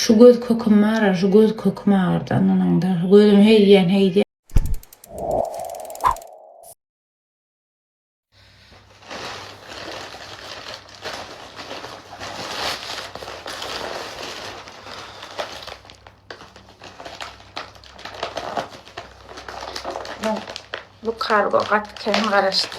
Şu göz köküm bar-a, şu göz köküm agyrdy ynanyňda. Gözüm heý diýen, heý diýen. Bu kargo gaty kän garaşdy.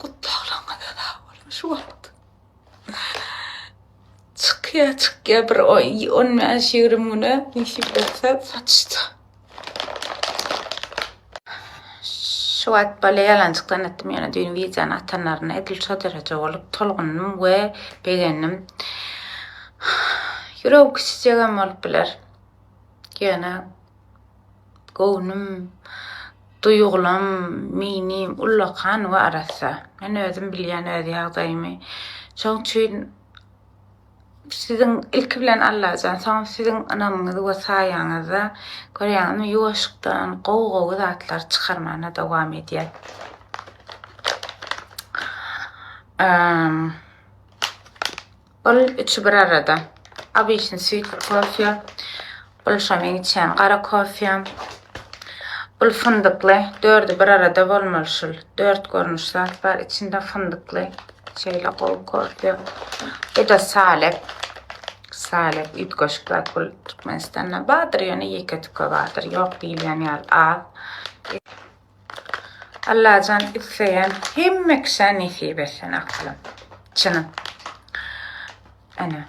Gutlaglaryňyza sag boluň şu wagt. Çykýa çykýa bir 15-20 güne nesip etse saçda. Şu wagt bale ýalanjykdan etdim ýöne düýn wideony atanlarynda edil şo dereje bolup tolgundym we begendim. Ýüregim kiçijegem bolup biler. Ýöne göwnüm, duýgulam, meýnim ullakan we arassa. Men özüm bilýän öz ýagdaýymy. Şoň üçin Siziň ilki bilen Allajan, soňam siziň ynamyňyz we saýaňyzda görýäňizmi ýuwaşykdan gowy-gowy zatlar çykarmana dowam edýär. Bul üçi bir arada. Obyçny süýtli kofe. Bul şo meň içýän gara kofem. Bul fyndykly. Dördi bir arada bolmaly şul. Dört görnüş zat bar içinde fyndykly. Şeýle gowy kofe. Bu-da salep. Salep üýtgeşik zat bul Türkmenistanda bardyr ýöne ýeke tüke bardyr. Ýok diýilýän ýaly az. Allajan isleýän hemme kişä nesip etsin aklym. Çynym. Ene.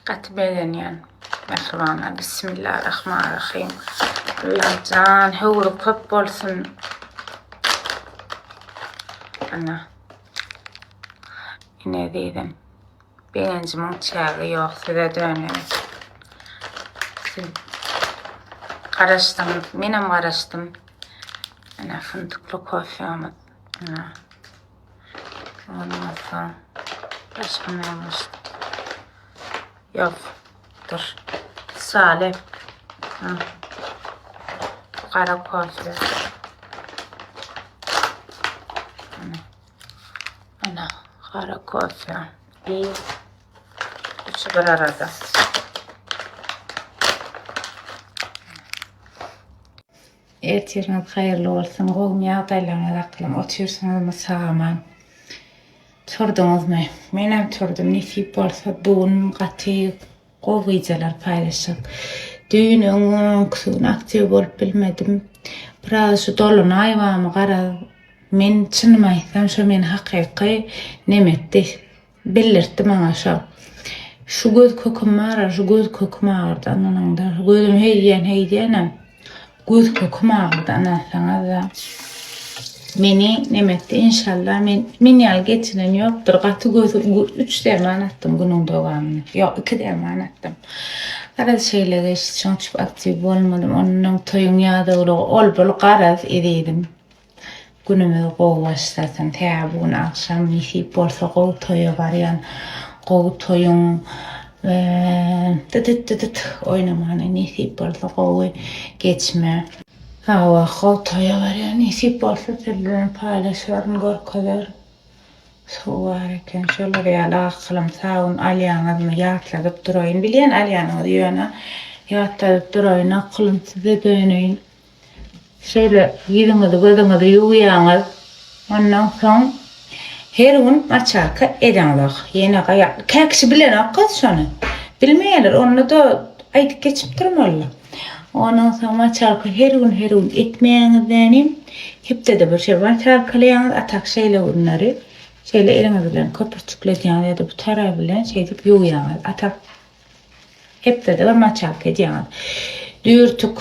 Gaty begenýän. Mähribanlar Bismillahirrahmanirrahim. Allajan höwri köp bolsun. Ana. Ine ezizim. Begenjimiň çägi ýok size döneýin. Siz garaşdyňyz, menem garaşdym. Ine fyndykly kofýamyz. Ine. Ondan soň başga näme Ýok. Dur. Salep. Ha. Gara kofe. Ana, gara kofe. Bir, üçü bir arada. Ertiriňiz haýyrly bolsun, gowumy ýagdaýlaryňyz aklym, otyrsyňyzmy sag-aman? Turduňyzmy? Menem turdum, nesip bolsa bu gün gaty gowy wideolar paýlaşjak. Düýn öňküsi gün aktiw bolup bilmedim. Biraz şu dolunaýbamy garaz, men çynymy aýtsam şo meni hakyky nemetdi. Bildirtdi maňa şo. Şu göz köküm bar-a, şu göz köküm agyrdy ynanyňda. Gözüm heý diýen, heý diýenem. Göz köküm agyrdy ynansaňyz-da. Meni nemetdi inşallah men men ýaly geçiren ýokdur. Gaty göz üç derman atdym günüň dowamynda. Ýok, iki derman atdym. Garaz şeýle geçdi. Şoň üçin aktiw bolmadym. Ondan toýuň ýadawlygy ol-bul garaz ezizim. Günümiz gowy başlasyn. Tä bu gün agşam nesip bolsa gowy toýa barýan. Gowy toýuň dydyt dydyt oýnamany nesip bolsa gowy geçme. Hawa gowy toýa barýan nesip bolsa siz bilen paýlaşaryn görkezerin. Suw bar eken şolar ýaly akylym sabyn alýaňyzmy ýatladyp duraýyn bilýän alýanyňyzy ýöne ýatladyp duraýyn akylym size döneýin. Şeýle ýüzüňizi gözüňizi ýuwýaňyz. Ondan soň her gün maçalka edeňzok. Ýene gaýa kä kişi bilenok gyz şony. Bilmeýärler. Onda-da aýdyp geçip durmaly. Ondan soň maçalka her gün her gün etmeýäňiz dänim. Hepdede bir şeýle maçalkalaýaňyz. A tak şeýle günleri şeýle eliňiz bilen köpürjikledýäňiz ýa-da bu taraby bilen şeýdip ýuwýaňyz. A tak Hepdede bir maçalka edýäňiz. Dürtük.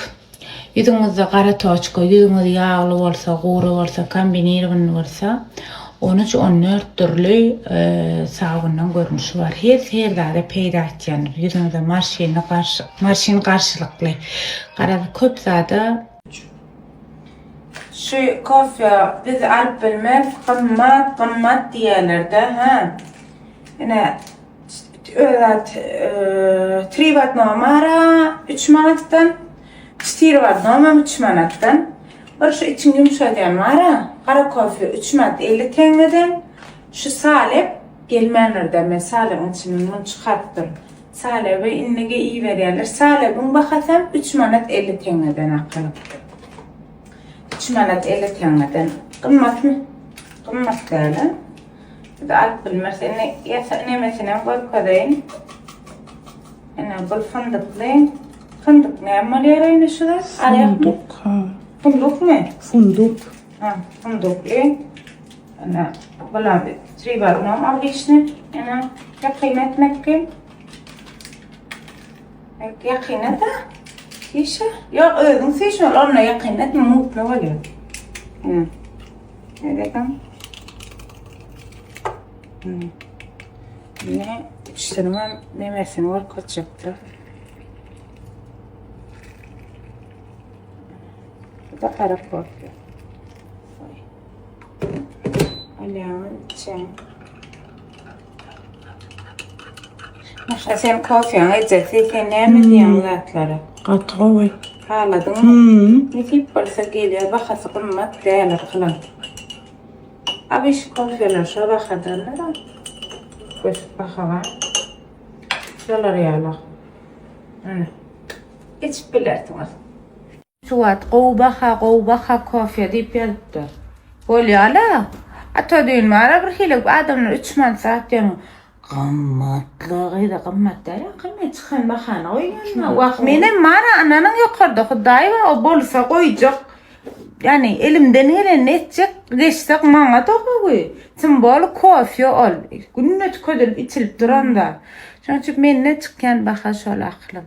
Ýüzüňizde gara toçka, ýüzüňiz ýagly bolsa, gury bolsa, kombinirowanyý bolsa, 13, 14 dürli sabynyň görnüşi bar. Hersi her zada peýda etýändir. Ýüzüňize marşini garşy, marşin garşylykly. Garaz köp zada. Şu kofe biz alyp bilmez, gymmat, gymmat diýerlerde, ha. Ine özat tri w odnom ara 3 manatdan, çtyr w odnomam 3 manatdan. Bir şu içiňi ýumşadýan bar-a, gara kofe 3 manat 50 teňňeden. Şu salep gelmändir-de, men salebiň içinden muny çykarypdyryn. Salebi indigi iberýärler. Salebiň bahasam 3 manat 50 teňňeden akylypdyr. 3 manat 50 teňňeden. Gymmatmy? Gymmat däl-a. Biz alyp bilmeris. Indi ýasa nemesinem görkezeýin. Ine bul fyndykly. Fyndyk näme bolýar indi şu zat? Funduk ha. Fundukmy? Funduk. Ha, fundukly. Ine bular tri w odnom obliçny. Ine ýakyn etmek kim? Ýakyn et. Süýşe. Ýok, özüň süýşmeli, onda ýakyn etme, mutly bolýar. Ine. Nädekan? Ine, üçüsiniň hem nemesini görkezjekdir. Bu da gara kofe. Alýan içen. Maşa sen kofeň ejesi, sen näme diýýäň bu zatlara? Gaty gowy. Haladyňmy? Hmm. Nesip bolsa gelýär, bahasy gymmat däl akylan. Abiş kofeler şo bahadandyr. Göçüp baha bar. Şolar ýaly. Ine. Içip bilersiňiz. Şu wagt gowy baha gowy baha kofe diýip ýazypdyr. Bolýala. Ata düýn bara bir hili adamlar 3 manat zat diýen. Gymmatly gyza gymmat däl akyl men çykan bahany goýýan. Wah menem bara ynanyň ýokarda hudaý bar o bolsa goýjak. Ýani elimden gelenini etjek geçsek maňa-da gowy. Tym bol kofe ol. Günde tükedilip içilip duran zat. Şonuň üçin mende çykýan baha şol aklym.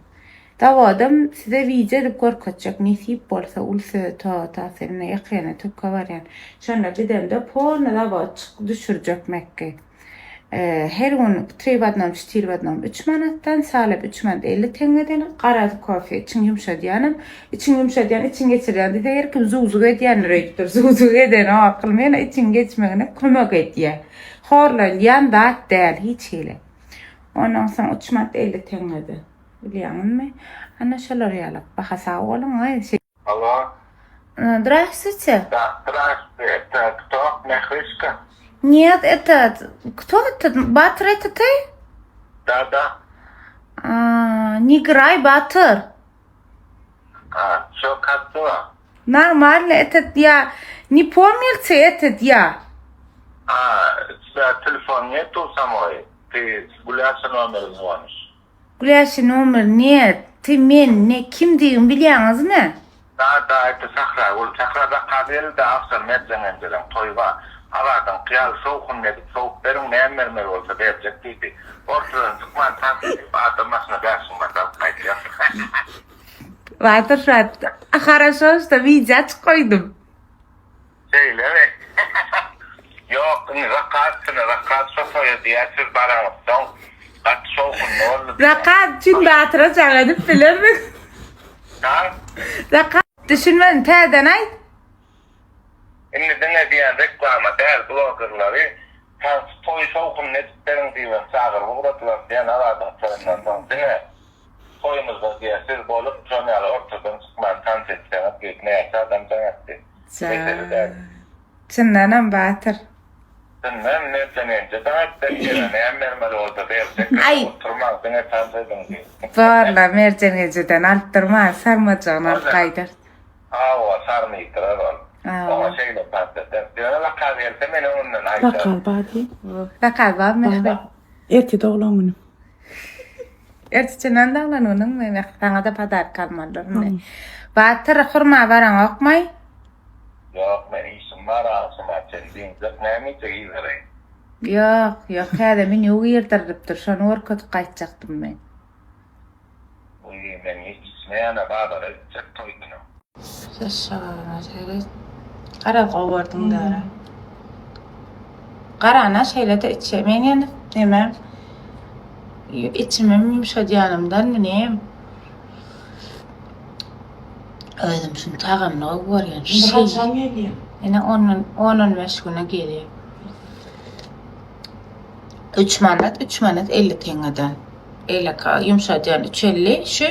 Zawodam size wideo edip görkezjek nesip bolsa uly söze toba indi ýakynda türke barýan şonda gidemde polny zawod çyk düşürjek mekge her gün tri w odnom çtyr w odnom üç manatdan salep üç manat 50 teňňeden gara kofe içiň ýumşadýanam içiň ýumşadýan içiň geçirýän diýse her kim zug-zug edýändir öýdüpdir zug-zug edenok akylym ýöne içiň geçmegine kömek edýär horlanýan zat däl hiç hili ondan soň üç manat 50 teňňeden. Bilýäňizmi? Ana şolar ýaly. Baha sag boluň aý. Alo. Здравствуйте. Да, здравствуйте. Это кто? Мехришка? Нет, это кто это? Батыр, это ты? Да, да. А, не играй, Батыр. А, что, как дела? Нормально, этот я не помнится, этот я. А, у тебя телефон нету самой? Ты с гуляша номер звонишь? Gülälçi nomer net ty men ne kimdigimi bilýäňizmi? Da da это Sähragül Sähra daka geldi agşam Merjen enjeleň toýy bar Azadyňky ýaly şowhun edip sowup beriň näme bermeli bolsa berjek diýdi. Ortadan çykman tans edip adam başyna 5000 manat alyp gaýdýar. Batyr şat haraşo şda wideo açyk goýdum. Şeýlemi? Ýok, indi zakaz üstüne zakaz şo toýa diýýär, siz baraňyzsoň gaty şowhunly boldy diýýär. Zakaz üçin Batyra jaň edip bilermiň? Ha? Zakaz düşünmedim, täzeden aýt. Indi diňe diýýän reklama däl, blogerleri tans toýy şowhunly edip beriň diýibem çagyryp ugradylar diýýän Azadyň toýundan soň diňe toýumyzda diýýär siz bolup şon ýaly ortadan çykman tans etseňiz diýip näçe adam jaň etdi. Mesele däl. Çyndanam Batyr. Çyndan Merjen enje daň etden ýere näme bermeli bolsa berjek Aý. oturmaň diňe tans ediň diýip. Zorla Merjen ejeden alyp durman sarmajagyny alyp gaýdar. Hawa sarmy ýitirer ol. Hawa. Oňa şeýle tans eder. Ýöne zakaz gelse men öňünden aýdaryn. Zakaz bar diý. Zakaz barmy Mähri? Ertir doglan günüm. Ertir çyndan doglan günüňmi Mähri? Saňa-da podarka almalydyr indi. Batyr hurma baraňokmaý? Ýok men işim bar agşama çenli diňjek näme iýjek ibereýin. Ýok, ýok täze menýu girdirilipdir şony görkezip gaýtjakdym men. Wiý men hiç içmeýänä bazara gitjek toý güni. Ses şagazyna seret. Garaz gowy gördüň dara. Garana şeýle-de içýär. Men ýene neme içimem ýumşadýanymdanmy näme? Özüm şuny tagamly gowy görýän. Indi haçan gelýär? Ene ondan 10-15 güne gelýär. 3 manat, 3 manat 50 teňňeden. Eýleki ýumşadýan 3.50 şu.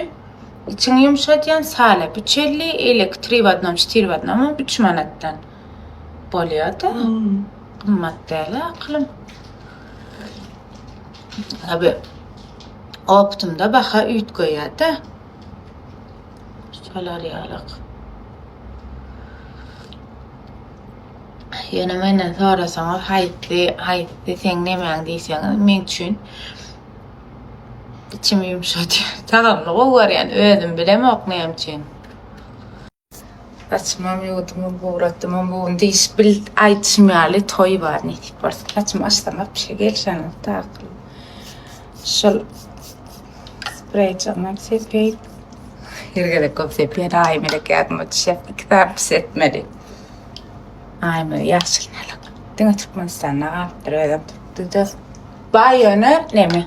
Içiňi ýumşadýan salep 3.50, eýleki 3 w 1, 4 w 1 3 manatdan. Bolýar-da. Hmm. Gymmat däl akylym. Tabi optumda baha üýtgeýär-de. Şolar ýalyk. Ýöne menden sorasaňyz haýsy, haýsy seň nemäň diýseňiz, meň üçin içimi ýumşadýar. Tagamly gowy görýän, özüm bilemok näme üçin. Saçymam ýuwdumam, guratdymam bu gün diýiş bil aýdyşym ýaly toý bar nesip bolsa. Saçymy açsam wapşe gelşenok da akylym. Şol spreýjigimem sepeýin. Her gezek köp sepýän Aýmelek ýadyma düşýär. Iki sany pis etmeli. Aýmelek ýagşylyk. Diňe Türkmenistanda galypdyr özem türkdüde. Bar ýöne neme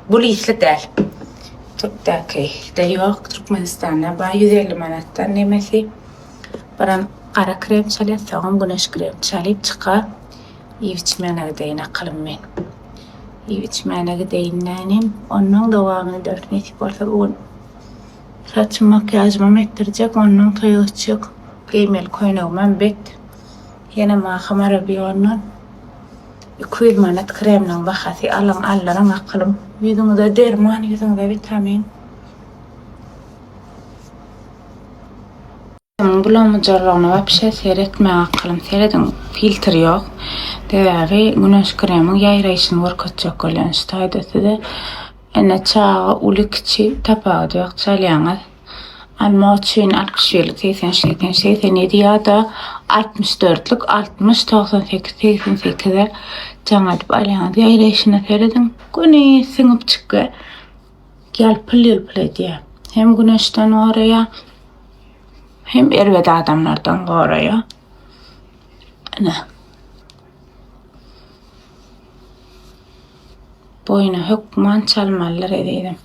Bulisli däl. Türkdäki de ýok. Türkmenistanda bar 150 manatdan nemesi. Biram gara krem çalýar, soňam güneş krem çalyp çykar. Iýip içmäne gideýin akylym men. Iýip içmäne gideýin nänim. Ondan dowamyny ederis nesip bolsa bu gün. Saçym makiýažymam etdirjek, ondan toýa gitjek. Geýmeli köýnegimem bet. Ýene maha marabiondan. 200 manat kremliň bahasy alyň aldyryň akylym. Ýüzüňize derman, ýüzüňize witamin. Muň bulamyjarlygyna wapşe seretmäň akylym serediň filtr ýok. Sebäbi güneş kremiň ýaýraýşyny görkezjek bolýan şu taýda size. Ene çaga uly kiçi tapawudy ýok çalýaňyz. Almak üçin 61-lik 83 83 87 ýa-da 64-lük 60 98 88-e jaň edip alýaňyz. Ýaýraýşyna serediň. Göni siňip çykýar. Ýalpyl-ýulpyl edýär. Hem güneşden goraýar, hem erbet adamlardan goraýar. Ine. Boýuna hökman çalmalydyr ezizim.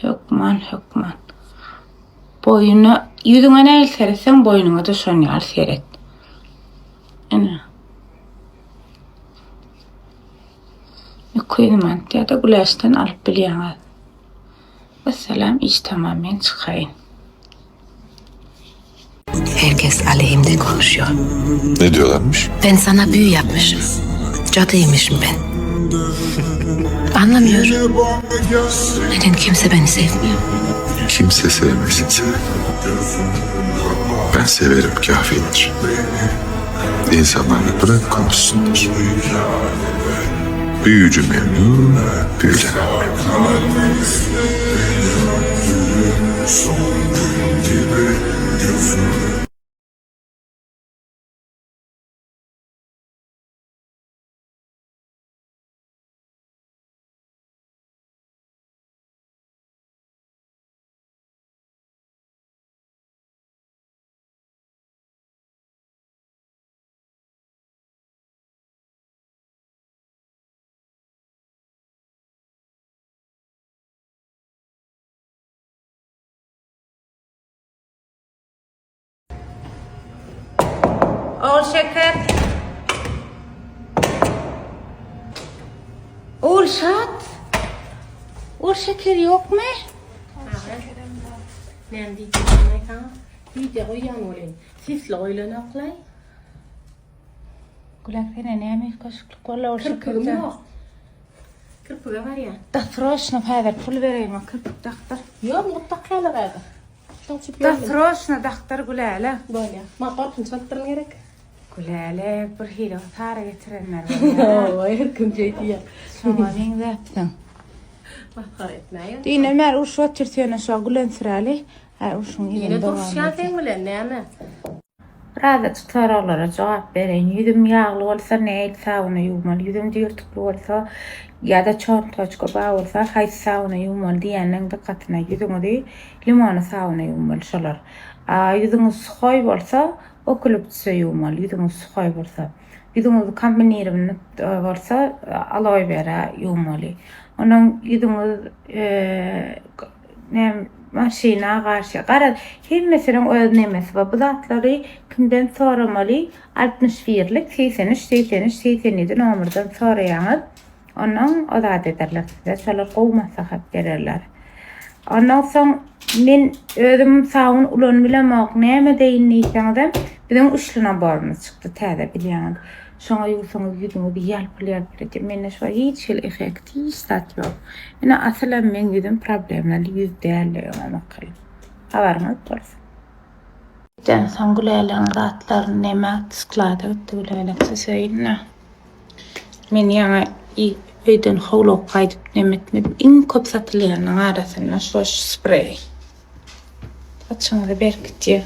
Hökman, hökman. Boýuna, ýüzüňe nähili seretseň, boýnuňa-da şon ýaly seret. Ine. 200 manat ýa-da güläşden alyp bilýäňiz. Wessalam, iş tamam, men çykaýyn. Herkes aleyhimde konuşuyor. Ne diyorlarmış? Ben sana büyü yapmışım. Cadıymışım ben. Anlamıyorum. Neden kimse beni sevmiyor? Kimse sevmesin seni. Ben severim kafidir. İnsanları bırak konuşsunlar. Büyücü memnun, büyülenen memnun. Ogul şeker. Ogul şat. Ogul şeker ýokmy? Näme diýjekdim aýtsaň? Wideo goýýan welin, sesli goýlanoklaý. Gülak sene näme üýtgeşiklik boldy ogul şeker? Kirpigim ýok. Kirpige barýan. Da sroçno häzir pul bereýin, kirpik dakdyr. Ýok, mugt dakýarlar häzir. Şoň üçin Da sroçno dakdyr Güläle. Bolýar. Maňa gorkunç alypdyryn gerek. Güläle bir hili sary getirenler bolýar. Hawa, her kim şeý diýýär. Şoňa meňzäpsiň. Masgara etmäýin. Diýne mer urşup otyrys ýöne şo gülen süräli. Hä urşuň Ýene yzyny dowam duruşýan edýär. seň bilen näme? Birazajyk soraglara jogap bereýin. Ýüzüm ýagly bolsa nähili sabyna ýuwmaly? Ýüzüm düýrtükli bolsa ýa-da çorn toçka bar bolsa haýsy sabyna ýuwmaly diýýänleň dykgatyna ýüzüňizi limonly sabyna ýuwmaly şolar. A ýüzüňiz suhoý bolsa okuluptüse ýuwmaly ýüzüňiz suhoý bolsa. Ýüzüňiz kombinirowanyý bolsa aloe vera ýuwmaly. Ondan ýüzüňiz näme maşyna garşy garaz hemmesiniň öz nemesi bar. Bu zatlary kimden soramaly? 61-lik 83 83 87 nomerden soraýaňyz. Ondan o zat ederler size. Şolar gowy maslahat bererler. Ondan soň men özüm sabun ulanyp bilemok. Näme deýin diýseňizem, biziň üçli naborymyz çykdy täze bilýäňiz. Şoňa ýuwsaňyz ýüzüňiz ýalpyl-ýalpyl edýär. Mende şu hiç hili effekt, hiç zat ýok. Ine asylam meň ýüzüm problemli ýüz däldi öňem akylym. Habaryňyz bolsun. Giden soň Gülälegiň zatlaryny näme sklada gitdi Gülälek söýünde. Men ýaňy öýden howlugyp gaýdyp neme etmedim. Iň köp satylýanyň arasynda şu spreý. Saçyňyzy berkitýär.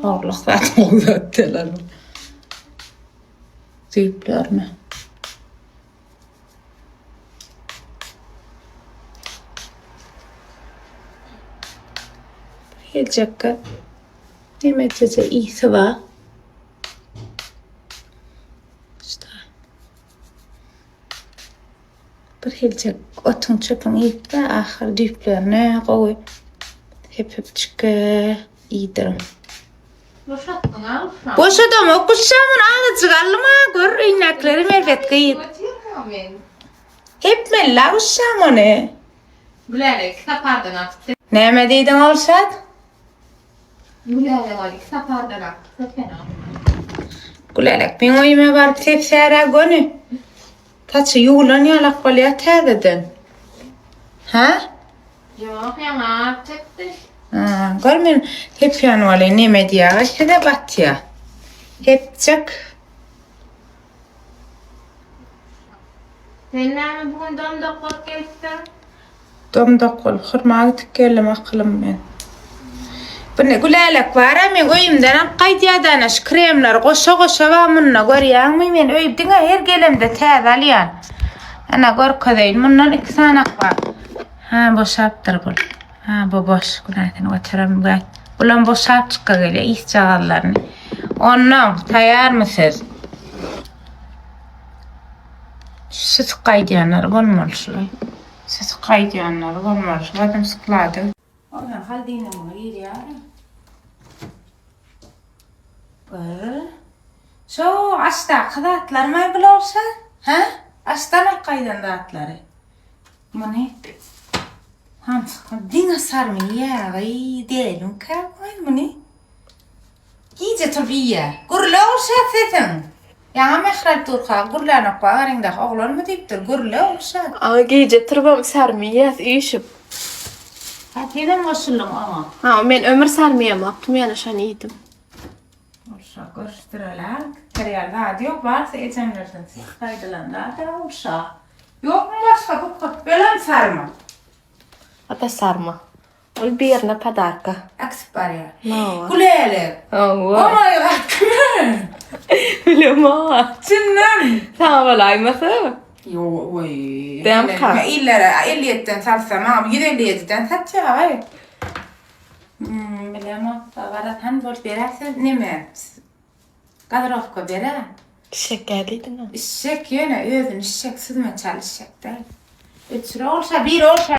Horluk zat zat diýerler. Düýplerine. Geljekde Nemeçeje ysy bar. İşte. Bir hiljek otuň çöpüň iýip-de ahyr düýplerine gowy sepipçike iýdirin. Boşatdyň-a uşak. Boşadamok guşjam muny azajyk aldym-a gör öýündäkilerem erbet gyz. Hepmeli-la guşjam ony. Gülälek sapardan atyp. Näme diýdiň Ogulşat? Gülälek ol iki sapardan artyk sepenok. Gülälek meň öýüme baryp sepsär-ä göni. Saçy ýuwulan ýalak bolýar täzeden. Hä? Ýok, ýaňy aryp çekdi. Ha, gör men sepýän welin neme diýýär, size batýar. Sepjek. Sen näme bu gün domdak bolup gelipsiň? Domdak bolup hurma gitip geldim akylym men. Bu ne Gülälek bar-a meň öýümden alyp gaýdýar ana şu kremleri goşa goşa bar munda görýäňmi men öý diňe her gelemde täze alýan. Ana görkezeýin mundan iki sanak bar. Ha boşapdyr bul. Ha bu boş günäsini göterem gel. Bulam boşap çykga gelýär işjagazlaryny. Ondan taýarmy siz? Süsük gaýdýanlary bolmaly şular. Süsük gaýdýanlary bolmaly şu adam sklada. Ondan haldiňiňe girýär. Bir. Şo aşdaky zatlarmy bular şa? Hä? Aşdan alyp gaýdan zatlary. Muny hamsyk diňe sarmy ýagy dälmikä muny? Gije turup iýýär. Gürle Gülşat sesiň. Ýaňam mähir alyp durka gürlänok bar aryňdaky oglanmy diýipdir. Gürle Gülşat. Aga gije turubam sarmy iýýäs üýşüp. Hä senem goşuldyň oňa. Ha men ömür sarmy iýemokdym ýöne şony iýdim. Gülşat görüşdireli. Gitdirýär zady ýok barysy ejemlerden ses gaýdylan zat-a Gülşat. Ýokmy başga bu ölen sarma. O-da sarma. Ol birine podarka. Akyp barýar. Hawa. Gülälek. Hawa. Oh my god kime? Bilemok. Çyndan. Saňa bolaýmasa? Ýo, oý. Dämka. Men illere 57-den satsam, maňa 157-den satýar. Hmm, bilemok. Garaz han bolup berersiz neme? Gazirowka berä. Işek gel diýdiň-ä. Işek ýöne özüni işek süzme çal işek däl. Öçür olşa bir olşa.